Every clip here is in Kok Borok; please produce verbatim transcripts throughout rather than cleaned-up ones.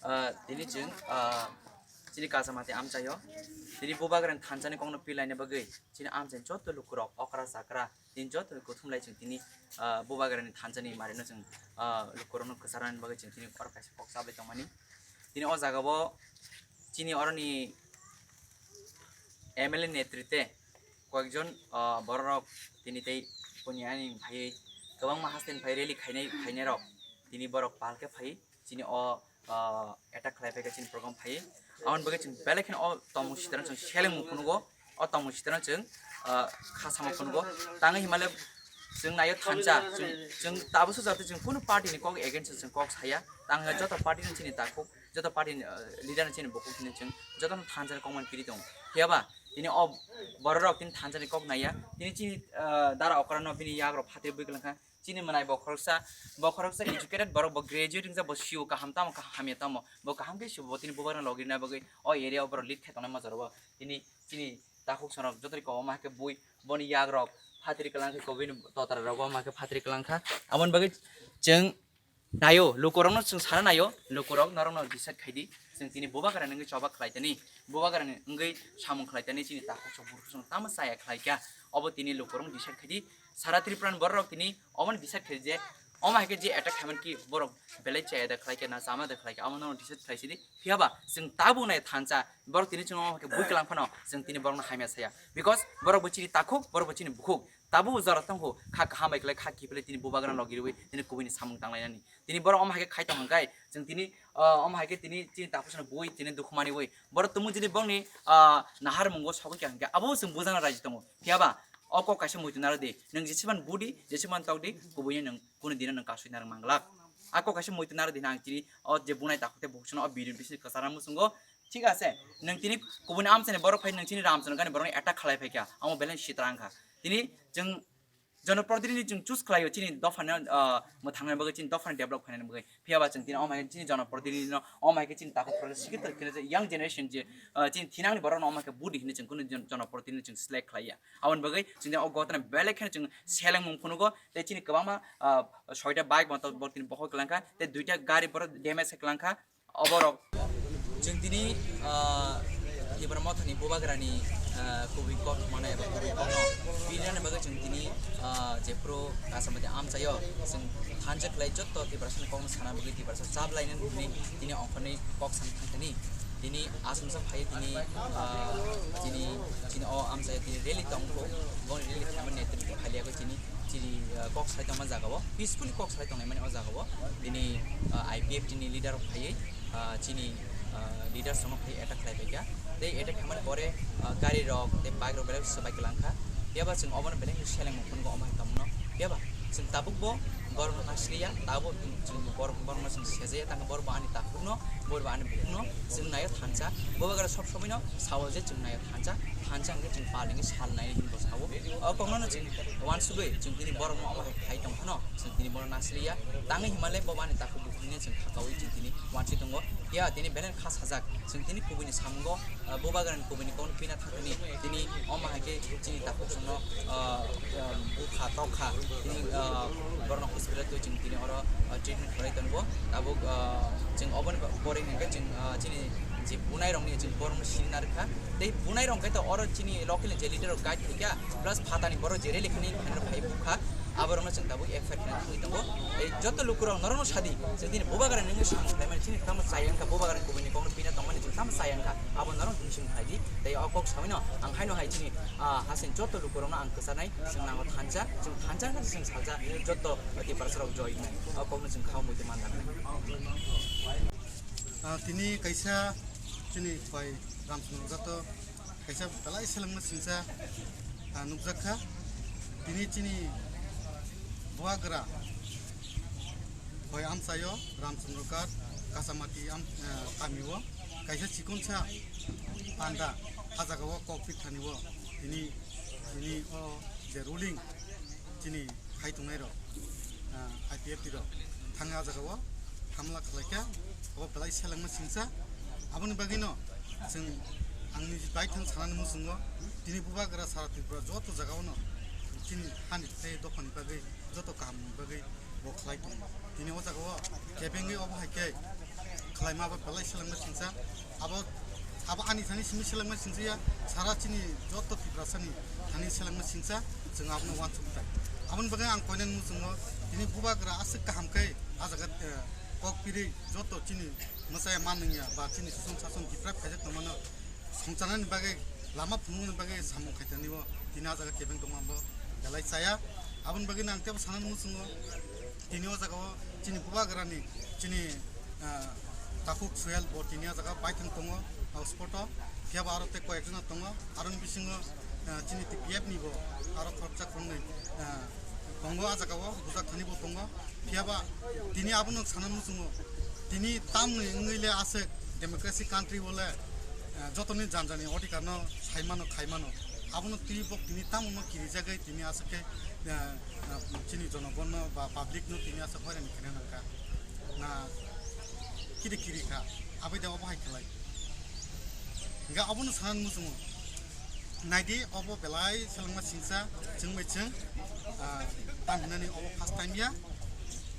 Ah, tini chwng, ah, chini Kasamati amchaio, tini Bubagrani thansa ni kokno pilaina bagwi chini amchaini joto lukurok okra chakra, tini joto kuthumlai chwng tini, ah, Bubagrani thansa ni marino chwng, ah, lukurokno kwcharnani bagwi chwng tini oro kaisa kok chabai tongmani. Tini o jagao chini oroni M L A netritwe koyekjon, ah, bororok tini tei boni ani phaiwi kwbangma hasteni phai rally khainai, khainairok tini borok pal khe phai chini o, ah, attack khlai phaikha chini program phai. Aboni bagwi chwng belai kheno o tongmung sitwrang chwng selengmung phunugo, o tongmung sitwrang chwng, ah, kha sama phunugo. Tangwi himale chwng naio thansa, chwng, chwng tabuk sujak tei chwng kunu party ni kok against o chwng kok saya. Tangwi joto party ni chini takhuk, joto party ni, ah, leader ni chini bukhuk hwnwi chwng jotono thansa ni kokmani piri tongo. Phiyaba tini o bororok tini thansa ni kok naiya, tini chini, ah, dara okra no bini yagrok phatwi bui kwlangkha. Chini mwnai bo khoroksa, bo khoroksa educated borok, bo graduate wngjak, bo C E O kaham tamo, kaham hamya tamo, bo kaham khe C E O, bo tini Bubagrani logi rwna bagwi o area o borok lead khe tongnai ma jorao. Tini chini takhuk sonok joto ri kobo ma khe bui, boni yak rok phatri kwlang khe, kubui ni totra rok ma khe phatri kwlang kha. Aboni bagwi chwng naio, lukurokno chwng sana naio, lukurok norokno decide khai di, chwng tini Bubagrani wngwi choba khlai tani, Bubagrani wngwi samung khlai tani, chini takhuk sok bukhuk sok tamo chaya khlai kha, obo tini lukurok decide khai di. Sara Tripura ni borok rok tini omo ni decide khai je, omo hai khe je attack khaimani ki borok belai chaya da khlai khe na chama da khlai khe, amo no decide khai sidi. Phiyaba chwng tabuk nai thansa borok tini chwng omo hai khe bui kwlang phano chwng tini borok no hamya saya, because borok bo chini takhuk, borok bo chini bukhuk, tabuk jora tongkhu kha kaham bai khlai kha kiphilwi tini Bubagrani logi rwi tini kubui ni samung tanglainani. Tini borok omo hai khe khai tong hwnkhe chwng tini, ah, omo hai khe tini chini takhuk sano bui tini dukhu mani ui borok tumung tini borokni, ah, nahar mungo sogwi kha hwnkhe abo chwng bujana raji tongo. Phiyaba o kok kaisa muitu naro di, nwng jeseban budi, jeseban tokdi, kubuino nwng kunu dino nwng kasui narwk manglak. A kok kaisa muitu naro di, nang chini o je bunai takhuk tei bukhuk sano o video bising kwchara muchungo, thik ase, nwng tini kubuni amchaini borok phai nwng chini Ramchandra gani borokni attack khalai phaikha, amo belai sitrang kha. Tini chwng jonoprotinidhi chwng choose khlaio chini dophani, ah, mwthangnani bagwi, chini dophani develop khainani bagwi. Phiyaba chwng tini omo hai khe chini jonoprotinidhi no, omo hai khe chini takhuk project sikhe tongkhe young generation je, ah, chini thinangni borok no omo hai khe budi hinwi chwng kunu jon-, jonoprotinidhi chwng select khlaiya. Aboni bagwi chwng o gotana belai kheno chwng selengmung phunugo, tei chini kwbangma, ah, soita bike motor bo tini bohor kwlangkha, tei duita gari borok damage khe kwlangkha. Oborok chwng tini, ah, Tipra Mothani Bubagrani, ah, kubui kok manai eba kubui kokno pirinani bagwi chwng tini, ah, jephru Kasamati amchaio chwng thansa khlai jotto Tiprasani kokno sana bagwi Tiprasa chap lainani hwnwi tini ongkhorni kok san thangthani. Tini asumsa phai tini, ah, chini, chini o amchaio tini rally tongkho, boni rally khaimani netrito khailiyagwi chini, chini, ah, kok sai tongma jagao, peacefully kok sai tongnai mani o jagao. Tini, ah, I P F T ni leader rok phaiwi, ah, chini, ah, leaders rokno phai attack khlai paikha. Tei attack khaimani pore, ah, gari rok tei bike rok belai swbai kwlangkha. Phiyaba chwng obono belai khe selengmung phunugo omo hai tongmano. Phiyaba chwng tabukbo borokno nasliya, tabuk chwng borok, borokno chwng sejaya, tangkhe borok bo ani takhukno, borok bo ani bukhukno chwng naio thansa. Bubagra sob somoino sao je chwng naio thansa, thansa hwnkhe chwng pal hwnkhe sal nai hinwi bo sao. O kokno chwng uansugwi chwng tini borokno omo hai khai tong phano chwng tini bono nasliya. Tangwi himale bo ani takhuk bukhukni chwng khakaui chwng tini uansugwi tongo. Phiya tini belai kha sajak, chwng tini kubuini samungo, ah, Bubagrani kubuini kokno pina thangkani tini omo hai khe chini takhuk chwngno, ah, ah, bukha tokha tini, ah, borokno hospital twi chwng tini oro, ah, treatment khlai tongo. Tabuk, ah, chwng oboni pore hwnkhe chwng, ah, chini je bunai rokni chwng borokno sini narwkha. Tei bunai rok khe to oro chini local ni je leader rok guide khaikha, plus phatani borok je rally khani phai bukha. Aborokno chwng tabuk F I R khaina thangwi tongo. Tei joto lukurok norokno sadi, chwng tini Bubagrani wngwi samung khlaimani chini tamo chaya wngkha, Bubagrani kubuini kokno pina tongmani chwng tamo chaya wngkha, abo norok bising khlai di. Tei o kok sawino ang haino hai chini, ah, hasing joto lukurokno ang kwcharnai, chwng nango thansa, chwng thansa wngkha chwng salsa, joto Tiprasarok joy wngnai. O kokno chwng khao muitu manjaknai. Ah, tini kaisa chini bai Ramchandra Gato kaisa belai selengma singsa, ah, nukjakha. Tini chini Bubagra bai amchaio Ramchandra Ghat Kasamati am-, ah, kamio kaisa chikonsa panda, ah jagao kok pikthanio tini, tini o je ruling chini hai tongnai rok, ah, I P F T rok thangwi ah jagao hamla khlaikha, abo belai selengma singsa. Aboni bagwino chwng, ang niji baithang sanani muchungo, tini Bubagra sara Tripura joto jagaono chini hani tei dophani bagwi, joto kahamni bagwi bo khlai tongo. Tini o jagao kebengwi obo hai khe Khlaima abo belai selengma singsa. Abo, abo ani thani simi selengma singsa ya, sara chini joto Tiprasani thani selengma singsa, chwng abono uansuk thai. Aboni bagwi ang koinani muchungo, tini bubagra aswk kaham khe ah jaga, eh, kok piri joto chini mwsaya manwngya ba chini suson sason deprive khaijak tongmano songcharnani bagwi, lama phunuknani bagwi samung khaitani o tini ah jaga kebeng tongma bo belai chaya. Aboni bagwi ang tebo sanani muchungo, tini o jaga o chini bubagrani chini, ah, takhuk Suhel bo tini o jaga baithang tongo, o spot o. Phiya ba aro tei koyekjona tongo, aroni bisingo, ah, chini T P F ni bo aro khoroksa khoroknwi, ah, tongo ah jaga o, bujak thani bo tongo. Phiya ba tini abono sana muchungo, tini tamni wngwi le aswk democracy country o le, eh, jotoni janjani odhikar no saimano khaimano, abono twi bok tini tamo no kirijagwi tini aswk khe, eh, eh, chini jonogon no ba public no tini aswk hoirani khaina nangkha na kiri kiri kha, abai de obo hai khlai. Hingkhe abono sanani muchungo. Naidi, obo belai selengma singsa, chwng bai chwng, ah, tam hinani obo first time ya.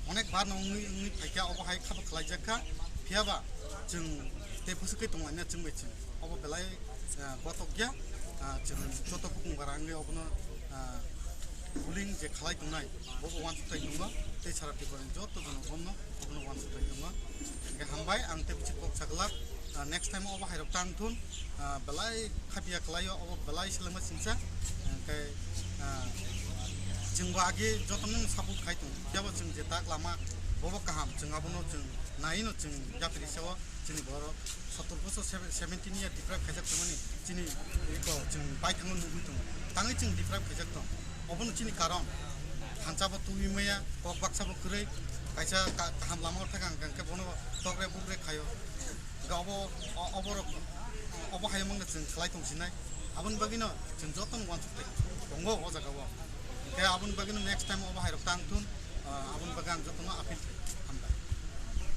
Onek bar no wngwi, wngwi phaikha, obo hai khabo khlaijak kha. Phiya ba chwng tei bwswk khe tonglaina chwng bai chwng. Obo belai, ah, kotok ya. Ah, chwng joto bukung bara wngwi obono, ah, bullying je khlai tongnai, bobo uansuk thai tongo. Tei sara Tripura ni joto jono bomno obono uansuk thai tongo. Hingkhe hambai, ang tei bwswk kok saglak. Ah, next time obo hairok tang thun, ah, belai khapia khlaio, obo belai selengma singsa. Hingkhe, ah, chwngbo agi jotono support khai tongo. Phiya bo chwng je tak lama, bobo kaham, chwng abono chwng naino chwng yapri sao, chini borok sottor bosor, sebe-, seventeen year deprive khaijak tongmani chini iko chwng baithango nugwi tongo. Tangwi chwng deprive khaijak tong. Obono chini karon, thansa bo tubui maya, kok baksa bo kwrwi, kaisa ka-, kaham lama o thang hwnkhe bono tokre bukre khaio. Hingkhe obo, o-, oborok, obo hai mangno chwng khlai tong sinai. Aboni bagwino chwng jotono uansuk thai tongo o jaga o. Hingkhe aboni bagwino next time obo hairok tang thun, ah, aboni bagwi ang jotono appeal khlai. Hambai.